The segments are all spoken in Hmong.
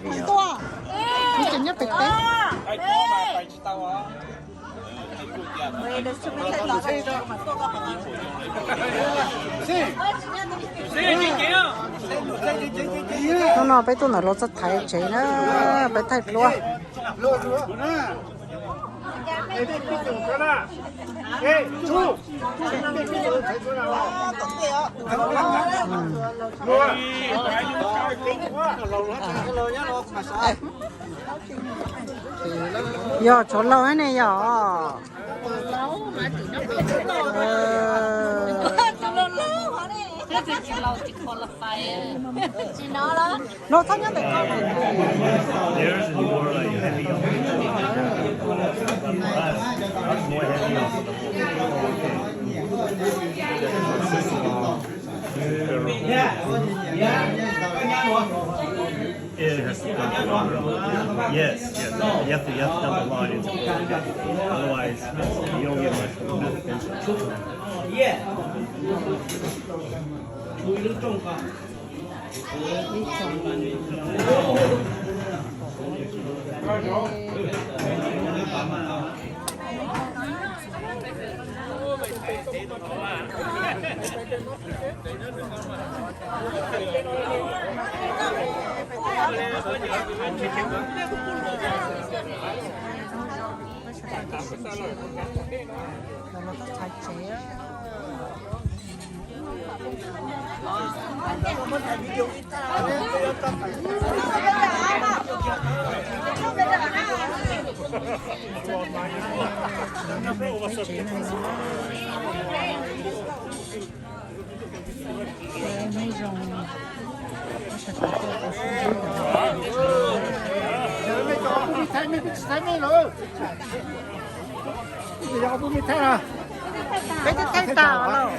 Kuv tseem nyob pem teb. Hnub no peb tuaj ntawm Lauj Txoj Thaiv tsev na, peb thaij duab. Yog tsov laug ne yog. No txhob nyob ntawm ko. Theirs is more like heavy on the, more heavy on the. It has to come from, yes, yes. You have to, you have to dump a lot into it. Otherwise, you don't get much attention. Peb twb thaij tas lawm.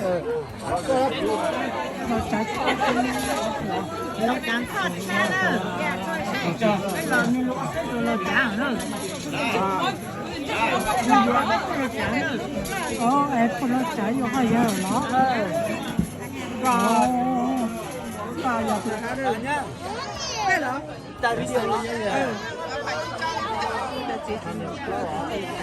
Los cav, los cav, los cav na. Es puas los cav yuav hais yawg los?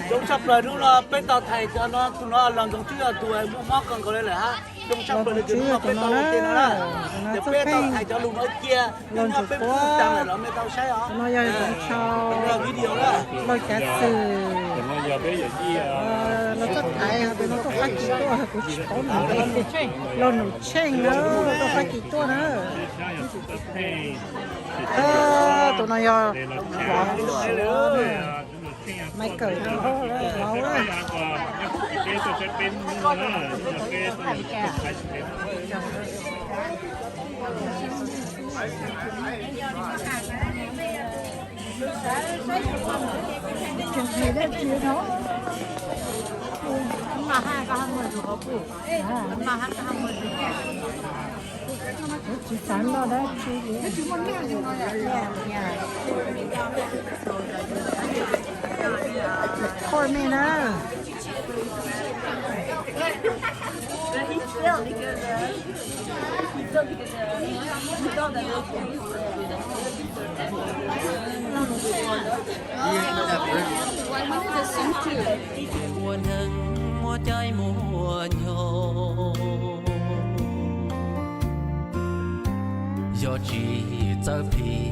Zoo tshaj plaws hnub no peb tau thais cov no, tus no los Ntxoov Tswb yog tus muaj mob kawg nkaus li lawm hab. Zoo tshaj plaws li tus no peb tau ua ke no na. Ces peb tau thais cov lus no cia, hnub no peb pub tag lawm los mej tau saib os. No yog video na. Lauj Cav Xwm, Lauj Txoj Thaiv, tus no tuaj Fab Kis tuaj, kuv tsis paub nws li. Lauj Num Tsheej na, tuaj Fab Kis tuaj na. Tus no yog Michael, Michael. Tsis xav noj dab tsi li. Record me na. Muaj neeg muaj caij muaj nyoog, yog tsis txawj phim